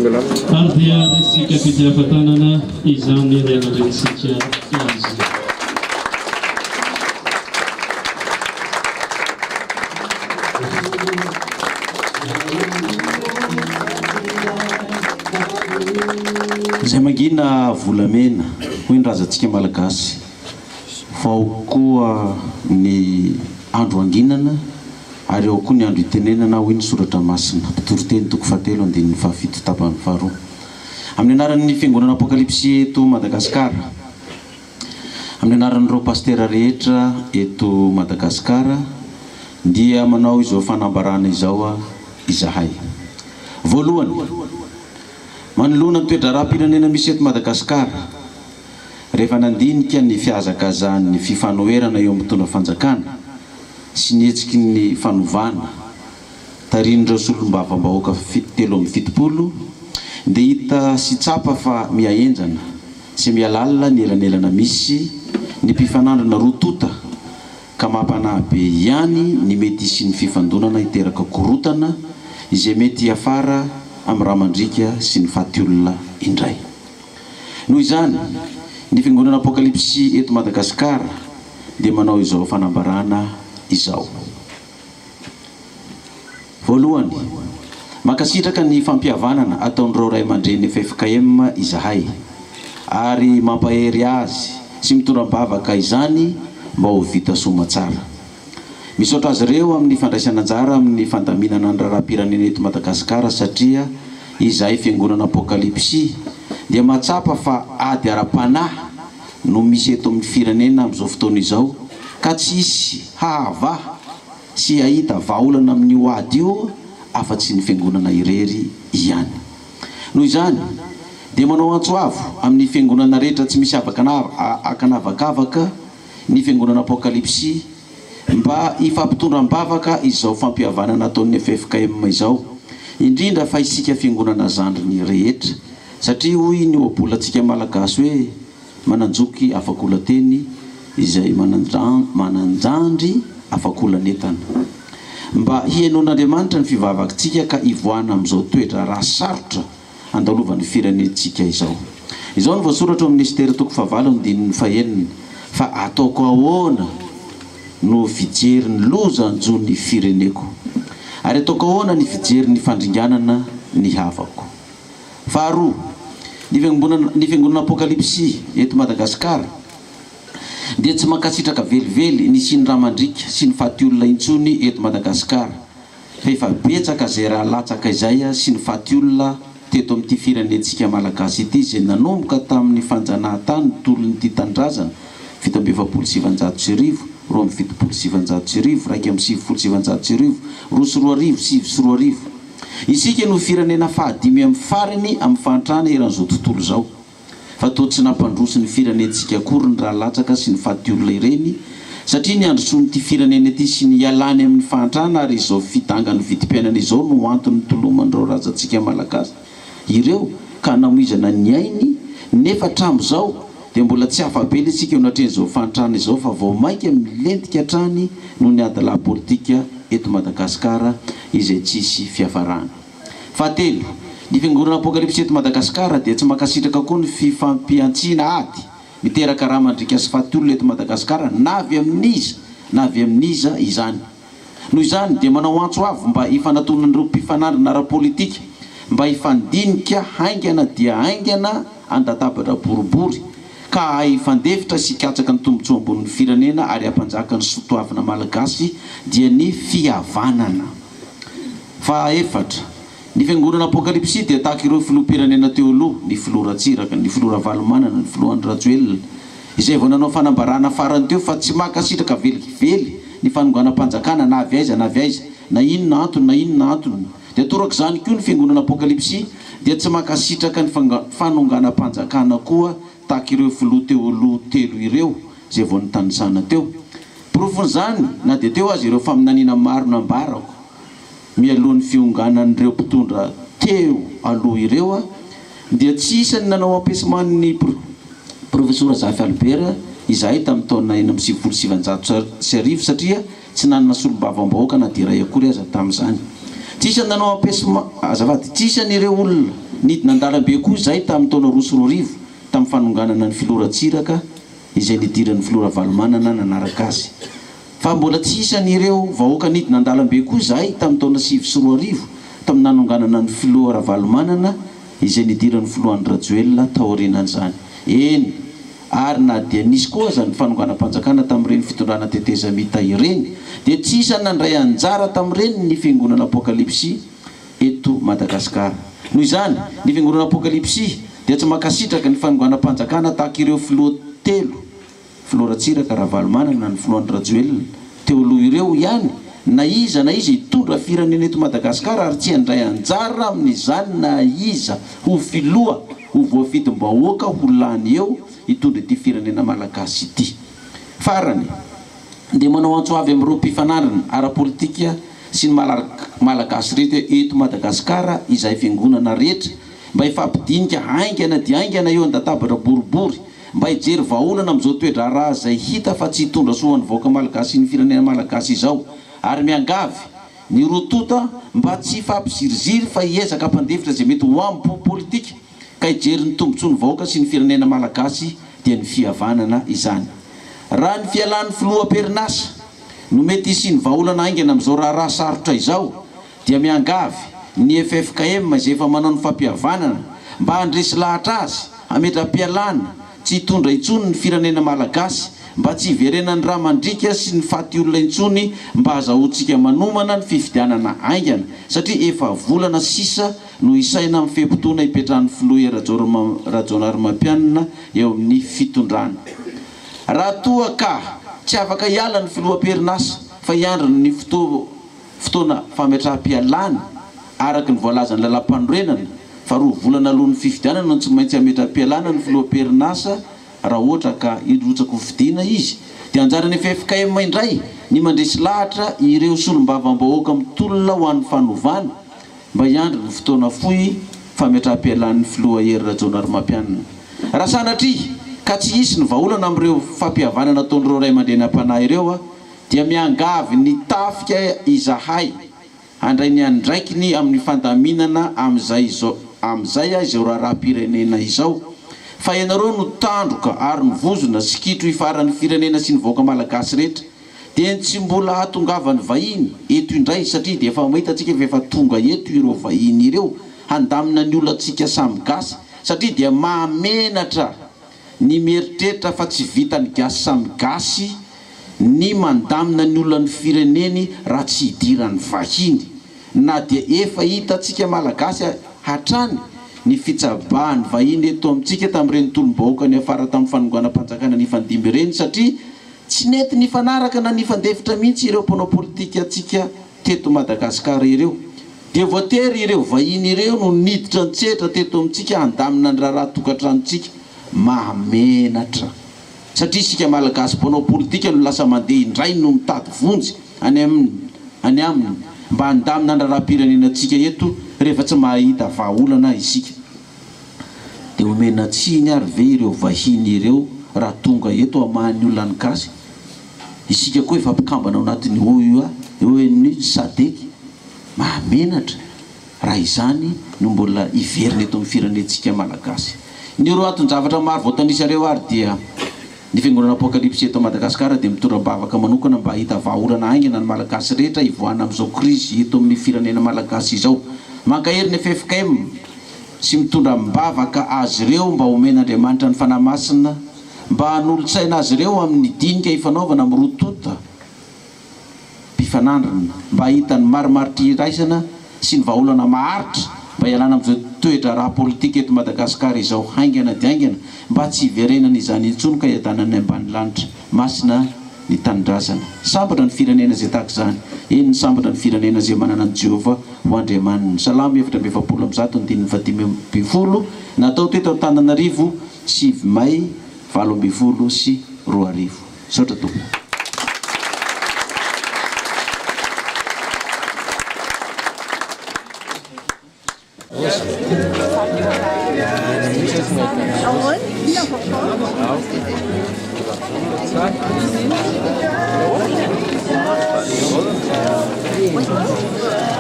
Ary dia raisintsika fitiavan-tanana izany ray aman-drenintsika izany. Izay mangina volamena, hoy ny razantsika Malagasy, fa ao koa ny andro hanginana ary ao koa ny andro hitenenana, hoy ny Soratra Masina, Mpitoriteny toko fahatelo andininy fahafito tapany faharoa. Amin'ny anaran'ny Fiangonana Apokalypsy eto Madagasikara, Amin'ny anaran'ireo pasitera rehetra eto Madagasikara dia manao izao fanambarana izao izahay. Voalohany, manoloana ny toe-draharaham-pirenena misy eto Madagasikara, rehefa nandinika ny fihazakazahan'ny fifanoherana eo amin'ny mpitondra fanjakana sy ny hetsiky ny fanovana tarihin'ireo solombavambahoaka 73 dia hita sy tsapa fa miha-henjana sy miha-lalina ny elanelana misy ny mpifanandrina roa tonta ka mampanahy be ihany ny mety hisian'ny fifandonana hiteraka korontana izay mety hiafara amin'ny rà mandriaka sy ny faty olona indray. Noho izany, ny Fiangonana Apokalypsy eto Madagasikara dia manao izao fanambarana izao. Voalohany, mankasitraka ny fampihavanana ataon'ireo ray aman-dreny ffkm izahay ary mampahery azy sy mitondra am-bavaka izany mba ho vita soamatsara. Misaotra azy ireo amin'ny fandraisana anjara amin'ny fandaminana ny raharaham-pirenena eto Madagasikara satria izahay Fiangonana Apokalypsy dia mahatsapa fa ady ara-panahy no misy eto amin'ny firenena amin'izao fotoana izao ka tsy hisy hahavaha sy hahita vahaolana amin'io ady io afa-tsy ny Fiangonana irery ihany. Noho izany, dia manao antso avo amin'ny Fiangonana rehetra tsy misy ankanavakavaka ny Fiangonana Apokalypsy mba hifampitondra am-bavaka izao fampihavanana ataon'ny ffkm izao, indrindra fa isika Fiangonana zandriny rehetra, satria hoy ny ohabolantsika Malagasy hoe, Manan-joky afak'olan-teny izay manan-jandry afak'olan'entana. Mba hihainoan'Andriamanitra ny fivavaktsika ka hivoahana amin'izao toe-draharaha sarotra andalovan'ny firenentsika izao. Izao no voasoratra ao amin'ny Estera toko fahavalo andininy fahenina, Fa ataoko ahoana no fijery ny loza hanjo ny fireneko? Ary ataoko ahoana ny fijery ny fandringanana ny havako? Faharoa, ny fiangonana ny fiangonana Apokalypsy eto Madagasikara dia tsy mankasitraka velively ny hisian'ny rà mandriaka sy ny faty olona intsony eto Madagasikara fa efa betsaka izay rà latsaka izay sy ny faty olona teto amin'ity firenentsika Malagasy ity izay nanomboka tamin'ny fanjanahantany tolon'ity tanindrazana 1947, 1972, 1991, 2002, 2009. Isika no firenena fahadimy amin'ny farany amin'ny fahantrana eran'izao tontolo izao. Fa toa tsy nampandroso ny firenentsika akory ny rà latsaka sy ny faty olona ireny, satria ny handrosoan'ity firenena ity sy ny hialany amin'ny fahantrana ary izao fidangan'ny vidim-piainana izao no antony nitoloman'ireo razantsika Malagasy ireo ka namoizana ny ainy nefa hatramin'izao dia mbola tsy afa-bela isika eo anatrehan'izao fahantrana izao fa vao mainka milentika hatrany noho ny adilahy politika eto Madagasikara izay tsisy fiafarany. Fahatelo, ny Fiangonana Apokalypsy eto Madagasikara dia tsy mankasitraka koa ny fifampihantsiana ady miteraka rà mandriaka sy faty olona eto Madagasikara na avy amin'iza na avy amin'iza izany. Noho izany dia manao antso avo mba hifanatonan'ireo mpifanandrina ara-politika mba hifandinika haingana dia haingana an-databatra boribory ka hahay hifandefitra sy hikatsaka ny tombontsoa ambonin'ny firenena ary hampanjaka ny soa toavina malagasy dia ny fihavanana. Fahaefatra, ny Fiangonana Apokalypsy dia tahaka ireo filoham-pirenena teo aloha, ny filoha Ratsiraka, ny filoha Ravalomanana, ny filoha Andry Rajoelina, izay vao nanao fanambarana farany teo fa tsy mankasitraka velively ny fanonganam-panjakana na avy aiza na avy aiza, na inona antony na inona antony. Dia torak'izany koa ny Fiangonana Apokalypsy dia tsy mankasitraka ny fanonganam-panjakana koa tahaka ireo filoha teo aloha telo ireo izay vao notanisana teo. Porofon'izany na dia teo aza ireo faminaniana maro nambarako mialoha ny fionganan'ireo mpitondra teo aloha ireo dia tsy isan'ny nanao empêchement ny Profesora Zafy Albert izahay tamin'ny taona 1996 satria tsy nanana solombavambahoaka na dia iray akory aza tamin'izany. Tsy isan'ny nanao empêchement, azafady, tsy isan'ireo olona nidina an-dalambe koa izahay tamin'ny taona 2002 tamin'ny fanonganana ny filoha Ratsiraka izay nidiran'ny filoha Ravalomanana nanaraka azy. Fa mbola tsy isan'ireo vahoaka nidina an-dalambe koa izahay tamin'ny taona 2009 tamin'ny nanonganana ny filoha Ravalomanana izay nidiran'ny filoha Andry Rajoelina taorianan'izany. Eny, ary na dia nisy koa aza ny fanonganam-panjakana tamin'ireny fitondrana tetezamita ireny dia tsy isan'ny nandray anjara tamin'ireny ny Fiangonana Apokalypsy eto Madagasikara. Noho izany, ny Fiangonana Apokalypsy dia tsy mankasitraka ny fanonganam-panjakana tahaka ireo filoha telo Filoha Ratsiraka, Ravalomanana, ny Filoha Andry Rajoelina teo aloha ireo ihany na iza na iza hitondra firenena eto Madagasikara ary tsy handray anjara amin'izany na iza ho filoha ho voafidim-bahoaka ho lany eo hitondra ity firenena Malagasy ity. Farany dia manao antso avy amin'ireo mpifanandrina ara-politika sy ny Malagasy rehetra eto Madagasikara izahay fiangonana rehetra mba hifampidinika haingana dia haingana eo an-databatra boribory mba hijery vahaolana amin'izao toe-draharaha izay hita fa tsy hitondra soa ho an'ny vahoaka malagasy sy ny firenena malagasy izao ary miangavy ny roa tonta mba tsy hifampiziriziry fa hiezaka hampandefitra izay mety ho ambo politika ka hijery ny tombotsoan'ny vahoaka sy ny firenena malagasy dia ny fihavanana izany. Raha ny fialan'ny filoha am-perinasa no mety hisian'ny vahaolana haingana amin'izao raharaha sarotra izao dia miangavy ny ffkm izay efa manao ny fampihavanana mba handresy lahatra azy hametra-pialana tsy hitondra intsony ny firenena malagasy mba tsy hiverenan'ny ra mandriaka sy ny faty olona intsony mba hazahoantsika manomana ny fifidianana haingana satria efa volana sisa no isaina amin'ny fe-potoana hipetrahan'ny filoha Rajaonarimampianina eo amin'ny fitondrana. Raha toa ka tsy afaka hiala ny filoha am-perinasa fa hiandry ny fotoana fametraham-pialana araka ny voalazan'ny lalàmpanorenana fa roa volana alohan'ny fifidianana no tsy maintsy hametra-pialana ny filoha am-perinasa raha ohatra ka hirotsaka ho fidiana izy dia anjaran'ny ffkm indray ny mandresy lahatra ireo solombavambahoaka mitolona ho an'ny fanovana mba hiandry ny fotoana fohy fametraham-pialan'ny filoha Hery Rajaonarimampianina. Raha sanatria ka tsy hisy ny vahaolana amin'ireo fampihavanana ataon'ireo ray aman-dreny am-panahy ireo dia miangavy ny tafika izahay handray ny andraikiny amin'ny fandaminana amin'izay izao amin'izay izao raharaham-pirenena izao fa ianareo no tandroka ary ny vozona sy kitro ifaran'ny firenena sy ny vahoaka malagasy rehetra dia ny tsy mbola hahatongavan'ny vahiny eto indray satria dia efa mahita tsika fa efa tonga eto ireo vahiny ireo handamina ny olantsika samy gasy satria dia mahamenatra ny mieritreritra fa tsy vitan'ny gasy samy gasy ny mandamina ny olan'ny fireneny raha tsy hidiran'ny vahiny na dia efa hitantsika malagasy hatrany ny fitsabahan'ny vahiny eto amintsika tamin'ireny tolom-bahoaka niafara tamin'ny fanonganam-panjakana nifandimby ireny satria tsy nety nifanaraka na nifandefitra mihitsy ireo mpanao politikantsika teto Madagasikara ireo dia voatery ireo vahiny ireo no niditra an-tsehatra teto amintsika handamina ny raharaha tokantranontsika. Mahamenatra. Satria isika Malagasy mpanao politika no lasa mandeha indray no mitady vonjy any aminy any aminy mba handamina ny raharaham-pirenenantsika eto rehefa tsy mahita vahaolana isika. Dia omena tsiny ary ve ireo vahiny ireo raha tonga eto hamaha ny olan'ny gasy? Isika koa efa mpikambana ao anatin'ny OUA, ONU, Sadec. Mahamenatra raha izany no mbola hiverina eto amin'ny firenentsika Malagasy. Ny ireo anton-javatra maro voatanisa ireo ary dia ny Fiangonana Apokalypsy eto Madagasikara dia mitondra am-bavaka manokana mba hahita vahaolana haingana ny Malagasy rehetra hivoahana amin'izao krizy eto amin'ny firenena Malagasy izao. Mankahery ny ffkm sy mitondra am-bavaka azy ireo mba homen'Andriamanitra ny Fanahy Masina mba hanolo-tsaina azy ireo amin'ny dinika ifanaovana amin'ny roa tonta mpifanandrina mba hahita ny marimaritra iraisana sy ny vahaolana maharitra mba hialana amin'izao toe-draharaha politika eto Madagasikara izao haingana dia haingana mba tsy hiverenana izany intsony ka hiadanan'ny ambanilanitra masina ny tanindrazana. Sambatra ny firenena izay tahaka izany, eny sambatra ny firenena izay manana an'i Jehovah ho Andriamaniny. Salamo 144 andininy faha-15 natao teto Antananarivo 9 mai 2018. Misaotra tompoko.